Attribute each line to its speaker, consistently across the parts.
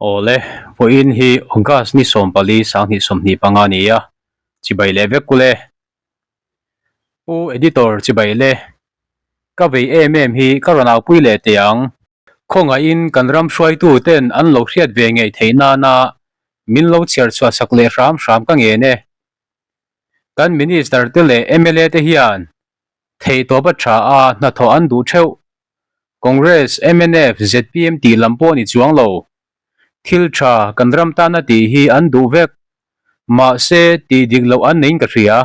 Speaker 1: Awle, vawiin hi August ni 14 2025 a ni a, chibai leh vek kul e. Pu Editor chibai le, ka vei em em hi ka rawn aupui leh teh ang. Khawngaihin kan ram hruaitu ten an lo hriat ve ngei theih nana min lo chhiar chhuah sak leh hram hram ka ngen e. Kan Minister te leh mla te hian theihtawp a tha a, hnathawh an duh theuh. Congress, mnf, zpm tih lam pawh ni chuang lo. Thil tha kan ram tana tih hi an duh vek. Mahse, tih dik loh an neiin ka hria.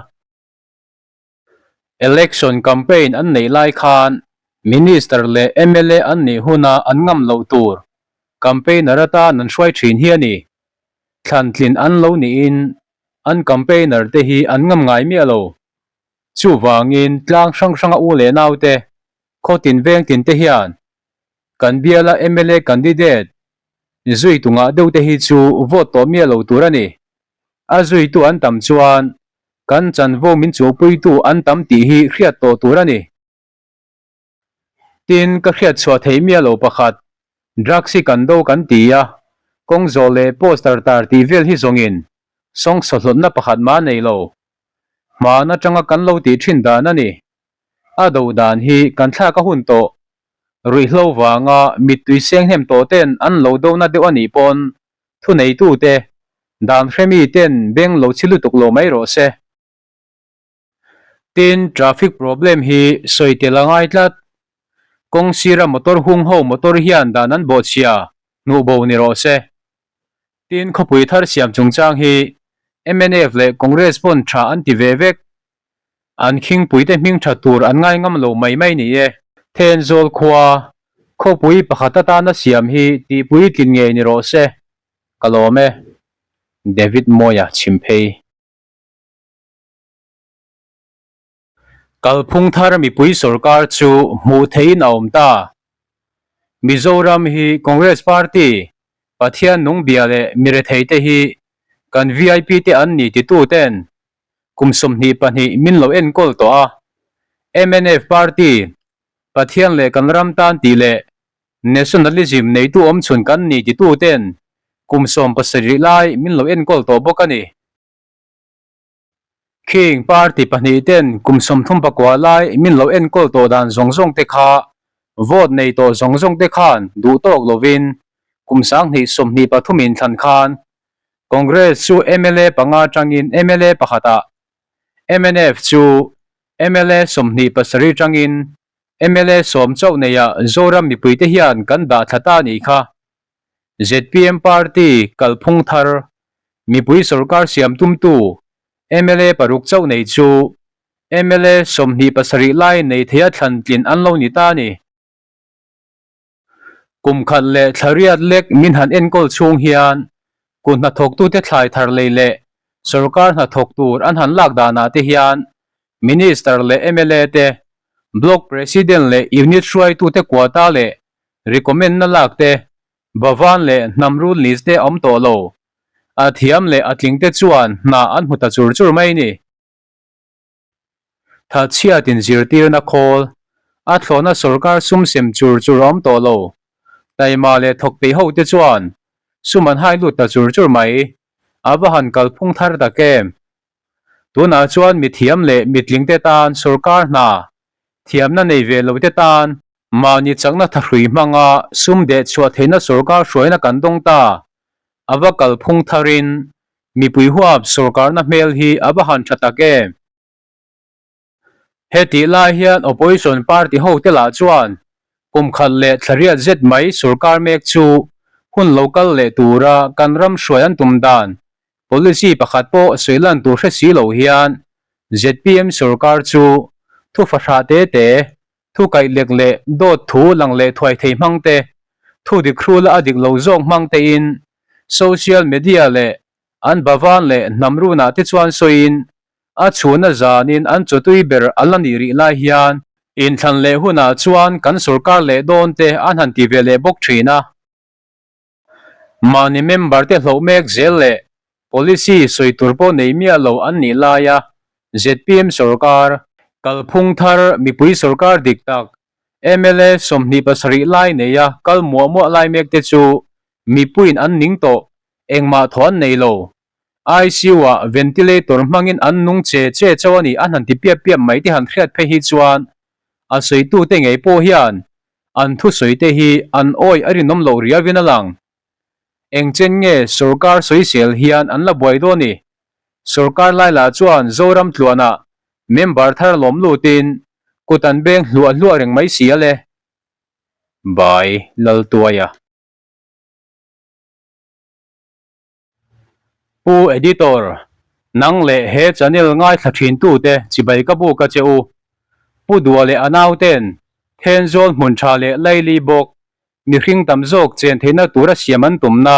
Speaker 1: Election campaign an neih lai khan Minister leh mla an nih huna an ngam loh tur campaigner atan an hruai thin hi a ni. Thlantlin an lo niin an campaigner te hi an ngam ngai miah lo. Chuvangin tlang hrang hranga u leh naute, khawtin vengtin te hian kan biala mla candidate zuitu ngah deuh te hi chu vote tawh miah lo tur a ni. A zuitu an tam chuan kan chanvo min chuangpuitu an tam tih hi hriat tawh tur a ni. Tin, ka hriat chhuah theih miah lo pakhat, drugs hi kan do kan ti a, kawng zawh leh poster tar tih vel hi zawngin sawngsawhlawtna pakhat mah nei lo. Hmaan atanga kan lo tih thin dan a ni. A do dan hi kan thlak a hun tawh. Ruihhlo vanga mittui seng hnem tawh ten an lo dona deuh a nih pawn thuneitute dan hremi ten beng lo chhi lutuk lo mai rawh se. Tin, traffic problem hi sawi tel a ngai tlat. Kawng sira motor hung ho motor hian dan an bawhchhia hnuh bo ni rawh se. Tin, khawpui thar siam chungchang hi mnf leh Congress pawn tha an ti ve vek. An khingpuite hming tha tur an ngai ngam lo mai mai ni e. Thenzawl khua, khawpui pakhat atana siam hi tihpui tlin ngei ni rawh se. Ka lawm e. David Mawia chhim phei. Kalphung thar mipui sorkar chu hmuh theihin a awm ta. Mizoram hi Congress Party, Pathian nung bia leh mirethei te hi kan vip te an ni titu ten kum 22 min lo enkawl tawh a. Mnf Party, Pathian leh kan ram tan tih leh Nationalism neitu awmchhun kan ni titu ten kum 17 lai min lo enkawl tawh bawk a ni. Khing party pahnih ten kum 39 lai min lo enkawl tawh dan zawng zawng te kha vote nei tawh zawng zawng te khan duh tawk lovin kum 2023 in thlan khan Congress chu mla panga tangin mla pakhatah mnf chu mla 27 tangin mla 10 chauh neia Zoram mipui te hian kan dah thla ta nih kha. Zpm party kalphung thar mipui sorkar siam tumtu mla paruk chauh nei chu mla 27 lai nei theia thlan tlin an lo ni ta a ni. Kum khat leh thla riat lek min han enkawl chhung hian kut hnathawktute thlai thar lei leh sorkar hnathawk tur an han lak danah te hian Minister leh mla te, Block President leh Unit hruaitute quota leh recommend na lak te, Bhavan leh hnam rul list te awm tawh lo. A thiam leh a tling te chuan hna an hmu ta chur chur mai ni. Thatchhiat in zirtirna khawl, a thlawhna sorkar sum sem chur chur a awm tawh lo. Taima leh thawk peih ho te chuan sum an hai lut ta chur chur mai. A va han kalphung thar tak em. Tunah chuan mithiam leh mitling te tan sorkar hna, thiamna nei ve lo te tan mahni chakna thahrui hmanga sum deh chhuah theihna sorkar hruaina kan dawng ta. A va kalphung tharin mipui huap sorkarna hmel hi a va han tha tak em. Hetih lai hian opposition party ho te lah chuan kum khat leh thla riat zet mai sorkar mek chu hun lo kal leh tura kan ram hruai an tum dan policy pakhat pawh sawi lan tur hre si lo hian zpm sorkar chu thu fahrah te te, thu kaih lek leh dawt thu lang leh thuai thei hmang te, thu dik hrula a dik lo zawk hmang tein social media leh an Bhavan leh hnam runah te chuan sawiin a chhuna zanin an chawtui ber a la nih rih lai hian inthlan leh hunah chuan kan sorkar leh dawn te an han ti ve leh bawk thin a. Mahni member te hloh mek zel leh policy sawi tur pawh nei miah lo an nih laia zpm sorkar, kalphung thar mipui sorkar dik tak mla 27 lai neia kal muah muah lai mek te chu Mipuiin an ning tawh, engmah thaw an nei lo. ICU-ah ventilator hmangin an nung che che chauh a ni an han ti piap piap mai te han hriat phei hi chuan a sawitute ngei pawh hian an thusawite hi an awih a rinawm loh riauin a lang. Eng chen nge sorkar sawisel hian an la buai dawn ni? Sorkar lai lah chuan Zoram tluanah member thar lawm lutin kut an beng hluah hluah reng mai si a le. By Laltuaia. Pu Editor, nang leh he channel ngaithla thintute chibai ka buk a che u. Pu Dua leh a nauten Thenzawl hmun tha leh Laili bawk mihring tam zawk chen theihna tura siam an tumna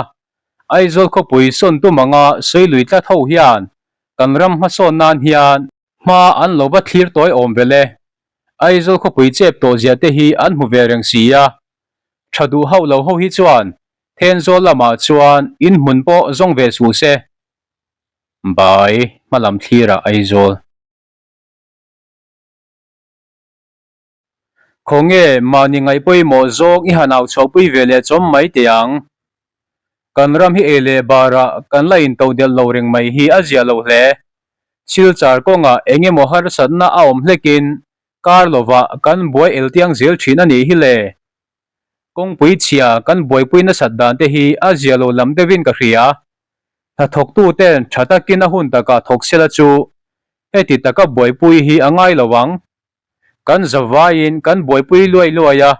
Speaker 1: Aizawl khawpui sawn tum anga sawi lui tlat ho hian kan ram hmasawn nan hian hma an lo va thlir tawi awm vel e. Aizawl khawpui chep tawh zia te hi an hmu ve reng si a. Tha duh hauh lo ho hi chuan Thenzawl lamah chuan in hmun pawh zawng ve suh se. Bai hmalam thlirah Aizawl. Khawnge mahni ngaih pawimawh zawng i han au chhuahpui ve leh chawm mai teh ang. Kan ram hi ei leh barah kan la into delh lo reng mai hi a zia lo hle. Silchar kawngah eng emaw harsatna a awm hlekin kar lovah kan buai eltiang zel thin a nih hi le. Kawngpui chhia kan buaipui nasat dan te hi a zia lo lam deuhin ka hria. Hnathawktuten tha takin a hun takah thawk sela chu heti taka buaipui hi a ngai lo ang. Kan zavaiin kan buaipui luai luai a,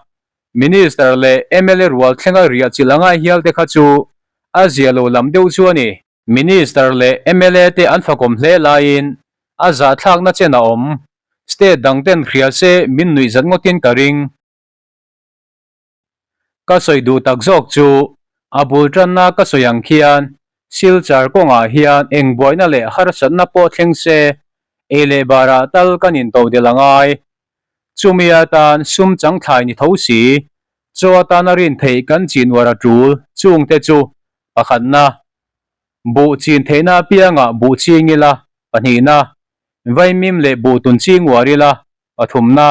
Speaker 1: Minister leh mla rual thlenga riah chilh a ngai hial te kha chu a zia lo lam deuh chu a ni. Minister leh mla te an fakawm hle laiin a zahthlakna chen a awm. State dang ten hria se min nuih zat ngawtin ka ring. Ka sawi duh tak zawk chu a bul tanna ka sawi ang khian Silchar kawngah hian eng buaina leh harsatna pawh thleng se ei leh barah tal kan intodelh a ngai. Chumi atan sum chang thlai ni tho si, chaw atana rin theih kan chin uar a tul chungte chu pakhatna, buh chin theihna apiangah buh ching ila, pahnihna, vaimim leh buh tun ching uar ila, pathumna,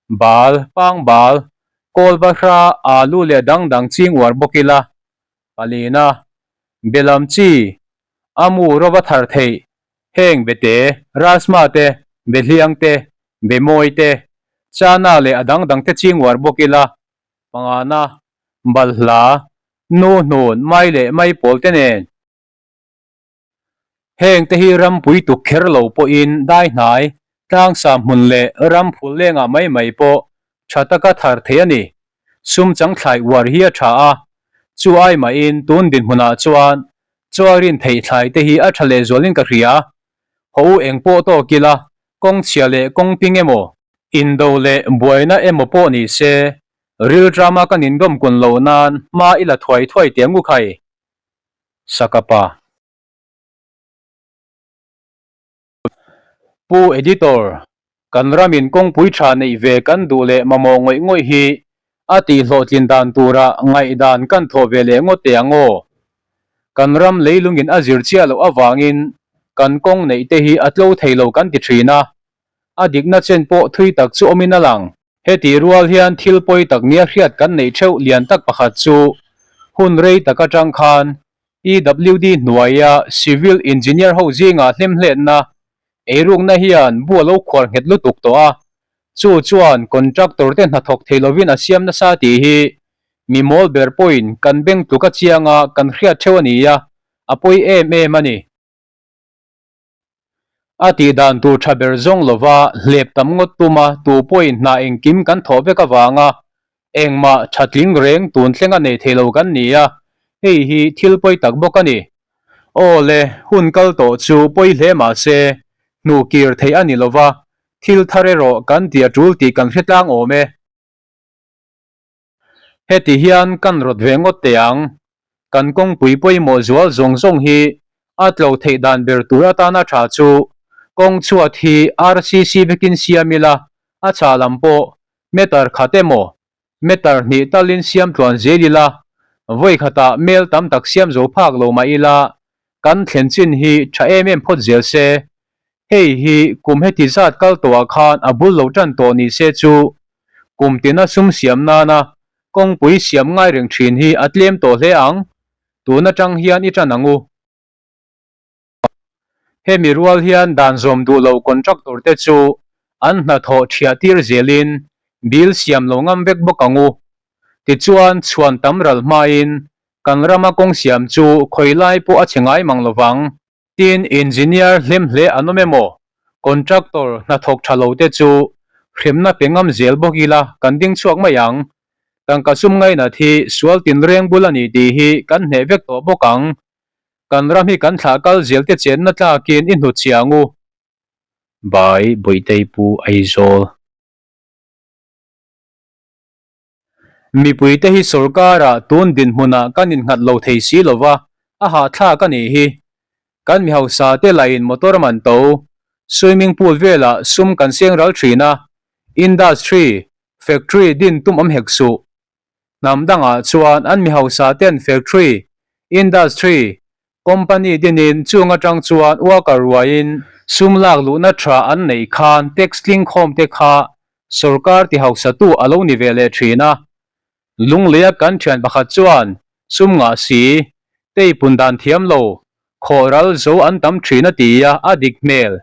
Speaker 1: Bal, pang bal, kawl bahra, alu leh dang dang ching uar bawk ila, palina, belam chi, a mu rova thar theih, heng bete, rasma te, behliang te, bemawi te, chana leh a dang dang te ching uar bawk ila, pangana, balhla, nu hnun, mai leh mai pawl te nen. Heng te hi rampui tuk kher lo pawhin dai hnai, tlangsa hmun leh ram phul lengah mai mai pawh tha taka thar thei a ni. Sum chang thlai uar hi a tha a, chu ai mahin tun dinhmunah chuan chaw rin theih thlai te hi a tha lehzualin ka hria. Haw u eng pawh tawk ila, kawng chhia leh kawng ping emaw, indo leh buaina emaw pawh ni se, rilrama kan indawmkun loh nan hma i la thuai thuai teh ang u khai. Sakapa. Pu Editor, kan ramin kawngpui tha neih ve kan duh leh mamawh ngawih ngawih hi a tihhlawhtlin dan tura ngaihdan kan thawh ve leh ngawt teh ang aw. Kan ram leilungin a zir chiah loh avangin kan kawng neih te hi a tlo thei lo kan ti thin a, a dikna chen pawh thui tak chu awmin a lang. Heti rual hian thil pawi tak nia hriat kan neih theuh lian tak pakhat chu hun rei tak atang khan PWD hnuaia civil engineer ho zingah hlemhletna eirukna hian bu a lo khuar nghet lutuk tawh a, chu chuan contractor te hnathawk thei lovin a siam nasa tih hi mi mawl ber pawhin kan beng tluk a chianga kan hriat theuh a ni a, a pawi em em a ni. A tih dan tur tha ber zawng lova hlep tam ngawt tuma tu pawhin hna engkim kan thawh vek avanga engmah tha tling reng tun thleng a nei thei lo kan ni a, hei hi thil pawi tak bawk a ni. Aw le, hun kal tawh chu pawi hle mah se, hnuh kir theih a ni lova, thil thar erawh kan ti a tul tih kan hre tlang awm e. Heti hian kan rawt ve ngawt teh ang. Kan kawngpui pawimawh zual zawng zawng hi a tlo theih dan ber tur atana tha chu kawng chhuat hi RCC vekin siam ila, a chhah lam pawh meter khat emaw meter hnih talin siam tluan zel ila, vawi khatah mel tam tak siam zo phak lo mah ila kan thlen chin hi tha em em phawt zel se. Hei hi kum heti zat kal tawhah khan a bul lo tan tawh ni se chu kum tina sum siam nana. Kawngpui siam ngai reng thin hi a tlem tawh hle ang. Tun atang hian i tan ang u. Hemi rual hian dan zawm duh lo contractor te chu an hnathawh thiah tir zelin bill siam lo ngam vek bawk ang u. Tichuan chhuan tam ral hmain kan rama kawng siam chu khawi lai pawh a chhe ngai mang lovang. Tin, engineer hlem hle an awm emaw, contractor hnathawk tha lo te chu hremna pe ngam zel bawk ila kan ding chhuak mai ang. Tangka sum ngainat hi sual tinreng bul a ni tih hi kan hneh vek tawh bawk ang. Kan ram hi kan thlah kal zel te chenna tlakin i hnutchhiah ang u. Bai Bawihtei Pu Aizawl. Mipuite hi sorkara tun dinhmunah kan innghat lo thei si lo va, a hahthlak a nih hi. Kan mi hausa te lahin motor man to, swimming pool velah sum kan seng ral thin a, industry, factory din tum awm hek suh. Hnam dangah chuan an mi hausa ten factory, industry, Company dinin chung atang chuan worker ruaiin sum lak luhna tha an neih khan tax tling khawm te kha sorkar ti hausatu a lo ni ve leh thin a. Lungleia kan thian pakhat chuan sum ngah si, tei pun dan thiam lo, khawh ral zo an tam thin a ti a, a dik hmel.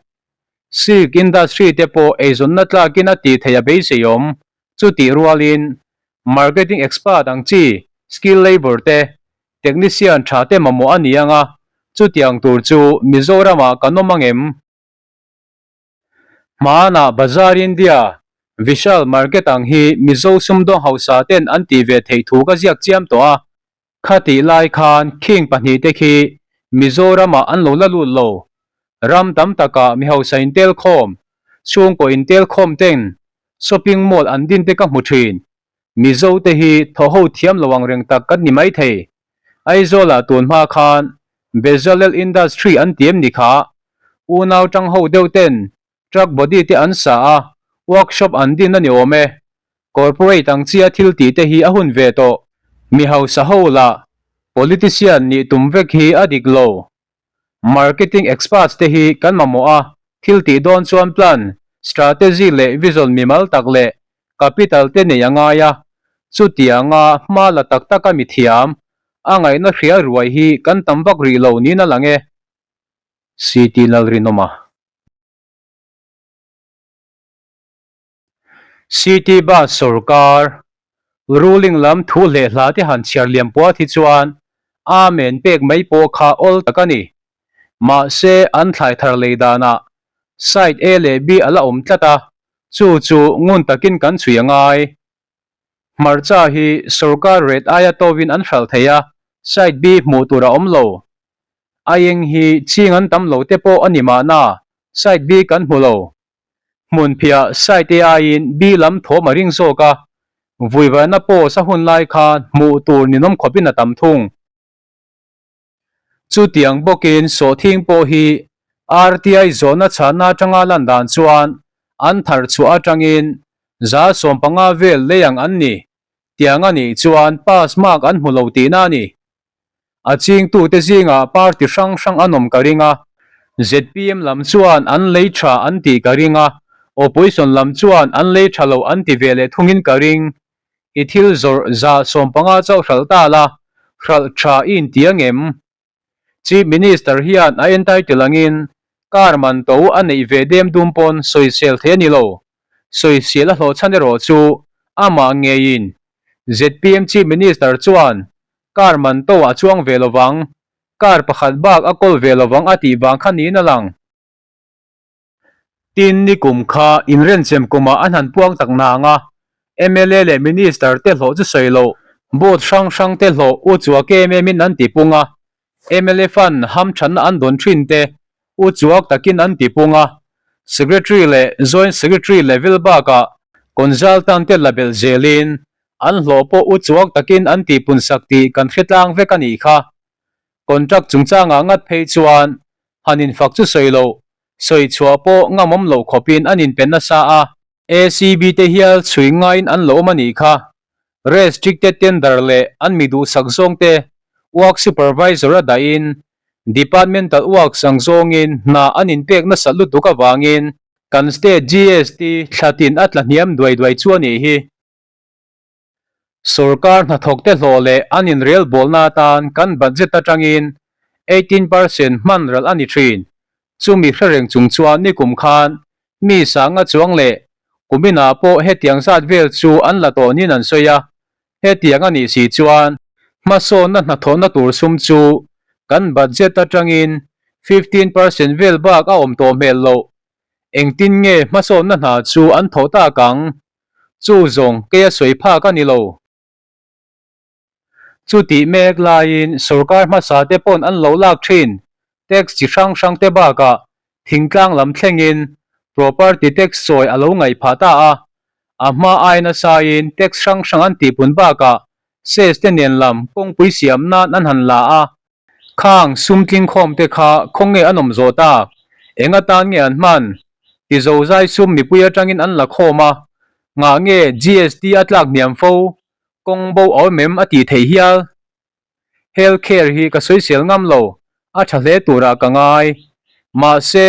Speaker 1: Silk industry te pawh eizawnna tlakin a tih theih a beiseiawm, chutih rualin marketing expert ang chi skill labour te Technician tha te mamawh a ni ang a, chutiang tur chu Mizoramah kan awm ang em? Hmanah Bazaar India, Vishal Market ang hi Mizo sumdawng hausa ten an tih ve theih thu ka ziak chiam tawh a, khatih lai khan khing pahnihte khi Mizoramah an lo la lut lo. Ram tam takah mi hausa intel khawm, chhungkaw intel khawm ten shopping mall an din te ka hmu thin. Mizo te hi thaw ho thiam lo ang reng tak kan ni mai thei. Aizawl ah tun hma khan Bezalel Industry an ti em ni kha? Unau tang ho deuh ten truck body te an sa a, workshop an din a ni awm e. Corporate ang chia thil tih te hi a hun ve tawh. Mi hausa ho lah politician nih tum vek hi a dik lo. Marketing experts te hi kan mamawh a, thil tih dawn chuan plan, strategy leh vision mimal tak leh capital te nei a ngai a, chutianga hma la tak taka mi thiam, a ngaihna hria ruai hi kan tam vak rih lo niin a lang e. CT Lalrinawma. City Bus sawrkar ruling lam thu hleh hla te han chhiar liam puat hi chuan Amen pek mai pawh kha awl tak a ni. Mahse an thlai thar lei danah side A leh B a la awm tlat a, chu chu ngun takin kan chhui a ngai. Hmarcha hi sawrkar rate aia tawin an hralh thei a, side B hmuh tur a awm lo. Aieng hi ching an tam lo te pawh a ni mahna side B kan hmu lo. Hmunphiah site aiin B lam thawm a ring zawk a, vuivaina post a hun lai khan hmuh tur ninawm khawpin a tam thung. Chutiang bawkin sawhthing pawh hi RTI zawhna chhanna atanga lan dan chuan an thar chhuah atangin 15% vel lei ang an ni. Tiang a nih chuan pass mark an hmu lo tihna a ni. A chingtute zingah party hrang hrang an awm ka ring a, zpm lam chuan an lei tha an tih ka ring a, opposition lam chuan an lei tha lo an ti ve leh thungin ka ring. I thil zawrh 15% chauh hralh ta la, hralh tha i inti ang em? Chief Minister hian a entitle angin car man to a neih ve dem dum pawn sawisel thei a ni lo. Sawisel a hlawh chhan erawh chu amah ngeiin zpm Chief Minister chuan Car man to a chuang ve lovang, car pakhat bak a kawl ve lovang a tih vang kha niin a lang. Tin, nikum kha inrenchem kumah an han puang tak nang a, mla leh Minister te hlawh chu sawi loh, board hrang hrang te hlawh u chuak em em in an ti pung a, mla fund hamthanna an dawn thin te u chuak takin an ti pung a, Secretary leh Joint Secretary level bakah consultant te la belh zelin An hlawh pawh u chuak takin an tihpun sak tih kan hre tlang vek a nih kha. Contract chungchangah ngat phei chuan han infak chu sawi loh, sawi chhuah pawh ngamawm loh khawpin an inpe nasa a. ACB te hial chhui ngaiin an lo awm a nih kha. Restricted tender leh an mi duhsak zawng te work supervisor a dahin departmental works ang zawngin hna an inpek nasat lutuk avangin kan state GST thlatin a tla hniam duai duai chu a nih hi. Sorkar hnathawkte hlawh leh an inrelbawlna atan kan budget atangin 18% hman ralh a ni thin. Chumi hre reng chung chuan nikum khan mi sanga chuang leh kuminah pawh hetiang zat vel chu an la tawh niin an sawi a, hetiang a nih si chuan hmasawnna hnathawhna tur sum chu kan budget atangin 15% vel bak a awm tawh hmel loh. Engtin nge hmasawnna hna chu an thawh tak ang? Chu zawng keia sawi phak a ni lo. Chutih mek laiin sorkar hmasa te pawn an lo lak thin tax chi hrang hrang te bakah thingtlang lam thlengin property tax sawi a lo ngaih phah ta a, a hma ai nasain tax hrang hrang an tihpun bakah cess te nen lam kawngpui siam nan an han la a. Khang sum tlingkhawm te kha khawnge an awm zawh tak? Eng atan nge an hman? Ti zozai sum mipui atangin an la khawm a, ngah nge GST a tlak hniam fo? Kawng bo a awm em a tih theih hial? Health care hi ka sawisel ngam lo, a tha hle turah ka ngai. Mahse,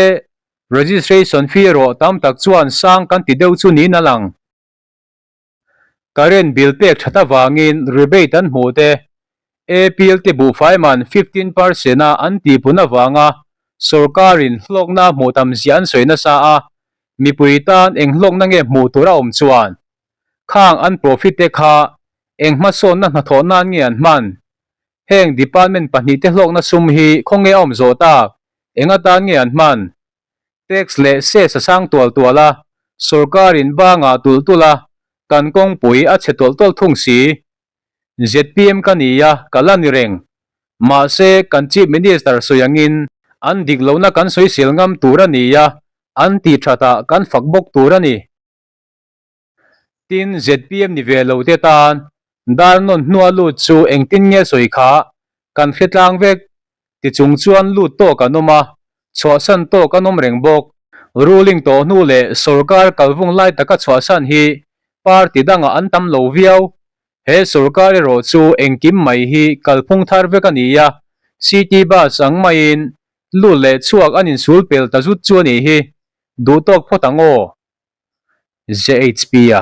Speaker 1: registration fee erawh tam tak chuan sang kan ti deuh chu niin a lang. Current bill pek that avangin rebate an hmuh te, APL te buhfai man 15 percent a an tihpun avanga sorkarin hlawkna a hmuh tam zia an sawi nasa a, mipui tan eng hlawkna nge hmuh tur a awm chuan khang an profit te kha eng hmasawnna hnathawh nan nge an hman? Heng department pahnihte hlawkna sum hi khawnge a awm zawh tak? Eng atan nge an hman? Tax leh cess a sang tual tual a, sorkarin bangah tulh tulh a, kan kawngpui a chhe tawlh tawlh thung si. Zpm ka ni a, ka la ni reng. Mahse, kan Chief Minister sawi angin an dik lohna kan sawisel ngam tur a ni a, an tih thatah kan fak bawk tur a ni. Tin, zpm ni ve lo te tan dar nawn hnua lut chu engtin nge sawi kha kan hre tlang vek ti chung chuan lut tawk an awm a, chhuahsan tawk an awm reng bawk. Ruling tawh hnu leh sorkar kalvung lai taka chhuahsan hi party dangah an tam lo viau. He sorkar erawh chu engkim mai hi kalphung thar vek a ni a, city bus ang maiin lut leh chhuak an insul pel ta zut chu a nih hi. Duh tawk phawt ang aw. JHP a.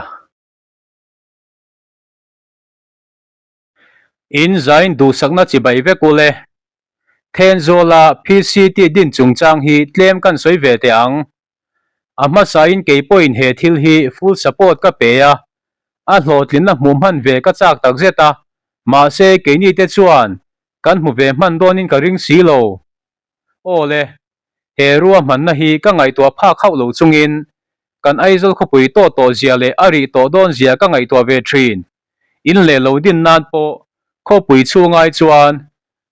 Speaker 1: In zain duhsakna chibai vek u le. Thenzawla PCT din chungchang hi tlem kan sawi ve teh ang. A hmasain kei pawhin he thil hi full support ka pe a, a hlawhtlinna hmuh hman ve ka chak takzet a, mahse keini te chuan kan hmu ve hman dawnin ka ring si lo. Aw le, He ruahmanna hi ka ngaihtuah phak hauh lo chungin kan Aizawl khawpui tawh tawh zia leh a rih tawh dawn zia ka ngaihtuah ve thin. In leh lo din nan pawh khawpui chhungai chuan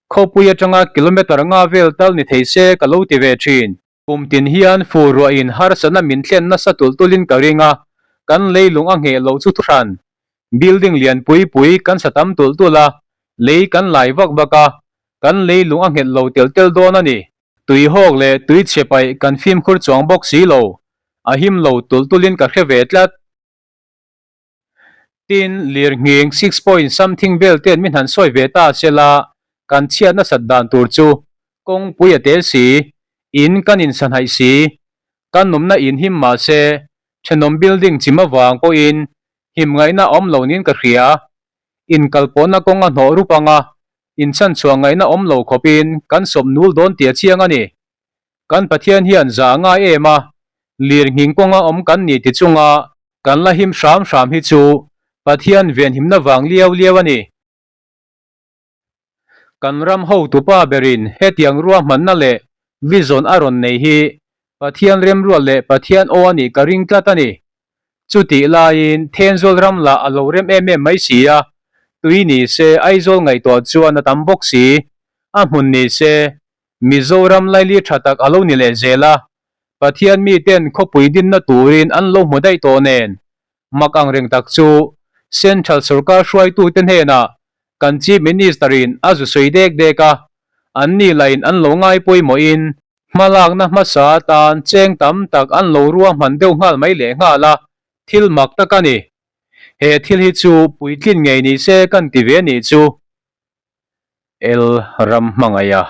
Speaker 1: khawpui atanga kilometre nga vel tal ni thei se ka lo ti ve thin. Kum tin hian fur ruahin harsatna min thlen nasa tulh tulhin ka ring a, kan leilung a ngheh loh chu thuhran. Building lian pui pui kan sa tam tulh tulh a, lei kan lai vak vak a, kan leilung a nghet lo tel tel dawn a ni. Tui hawk leh tui chhe paih kan fimkhur chuang bawk si lo, a him lo tulh tulhin ka hre ve tlat. Tin, lirnghing 6 point something vel ten min han sawi ve ta se la, kan chhiat nasat dan tur chu kawngpui a tel si, in kan insanhaih si, kan nawmna in him mah se, thenawm building chim avang pawhin him ngaihna a awm lo niin ka hria. Inkalpawhna kawng a hnawh rup anga Inchhanchhuah ngaihna awm lo khawpin kan sawp nul dawn tih a chiang a ni. Kan Pathian hian za a ngai em a, lirnghing kawnga awm kan ni ti chunga kan la him hram hram hi chu Pathian venhimna vang liau liau a ni. Kan ram hotupa berin hetiang ruahmanna leh vision a rawn nei hi Pathian remruat leh Pathian aw a nih ka ring tlat a ni. Chutih laiin Thenzawl ram lah a lo rem em em mai si a, tui ni se Aizawl ngaihtuah chuan a tam bawk si, a hmun ni se Mizoram laili tha tak a lo ni leh zel a, Pathian miten khawpui dinna turin an lo hmu daih tawh nen, mak ang reng tak chu Central sorkar hruaitute hnenah kan Chief Minister-in a zu sawi dek dek a, anni lahin an lo ngai pawimawhin Hmalakna hmasa atan cheng tam tak an lo ruahman deuh nghal mai leh nghal a, thil mak tak a ni. He thil hi chu puitlin ngei ni se kan ti ve nih chu. El ram hmangaih a,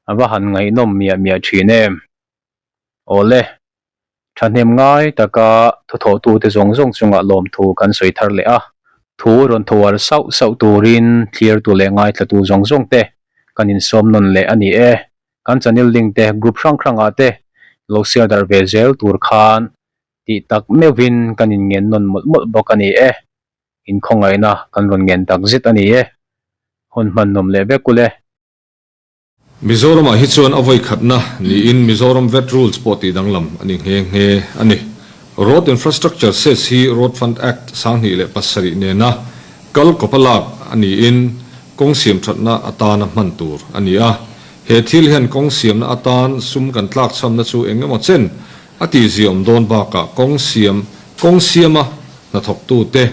Speaker 1: a va han ngaihnawm miah miah thin em. Awle, thahnem ngai taka thuthawhtute zawng zawng chungah lawmthu kan sawi thar leh a. Thu rawn thawar sauh sauh turin thlirtu leh ngaithlatu zawng zawng te kan insawm nawn leh a ni e. Kan channel link te group hrang hrangah te lo share darh ve zel tur khan tih tak meuhin kan inngen nawn mawlh mawlh bawk a ni e. Inkhawngaihna kan rawn ngen tak zet a ni e. Hun hman nawm leh vek ule.
Speaker 2: Mizoramah hi chuan a vawi khatna niin Mizoram vat Rules pawh tih danglam a ni nghe nghe a ni. Road Infrastructure Cess hi Road Fund Act 2007 nena kal kawpa lak a niin kawng siam thatna atana hman tur a ni a. He thil hian kawng siamna atan sum kan tlakchhamna chu eng emaw chen a tihziaawm dawn bakah kawng siam kawng siama hnathawktute,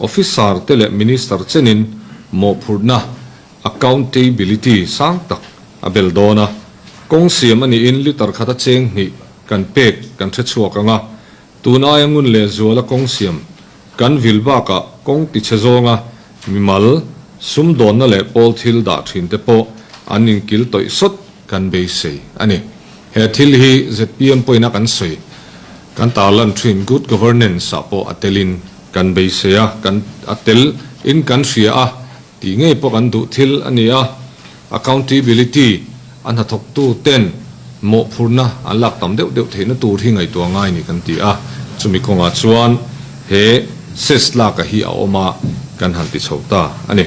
Speaker 2: officer te leh minister chenin mawhphurhna Accountability sang tak a bel dawn a, kawng siam a niin litre khata cheng hnih kan pek kan hre chhuak ang a, tun aia ngun leh zuala kawng siam kan vil bakah kawng tichhe zawnga mimal, sumdawnna leh pawl thil dah thin te pawh an inkil tawih sawt kan beisei a ni. He thil hi zpm pawhin a kan sawi kan tarlan thin good governance ah pawh a telin kan beisei a, kan a tel in kan hria a, Tih ngei pawh kan duh thil a ni a, accountability a hnathawktu ten mawhphurhna an lak tam deuh deuh theihna tur hi ngaihtuah ngai ni kan ti a, chumi kawngah chuan he cess laka hi a awm a kan han ti chho ta a ni.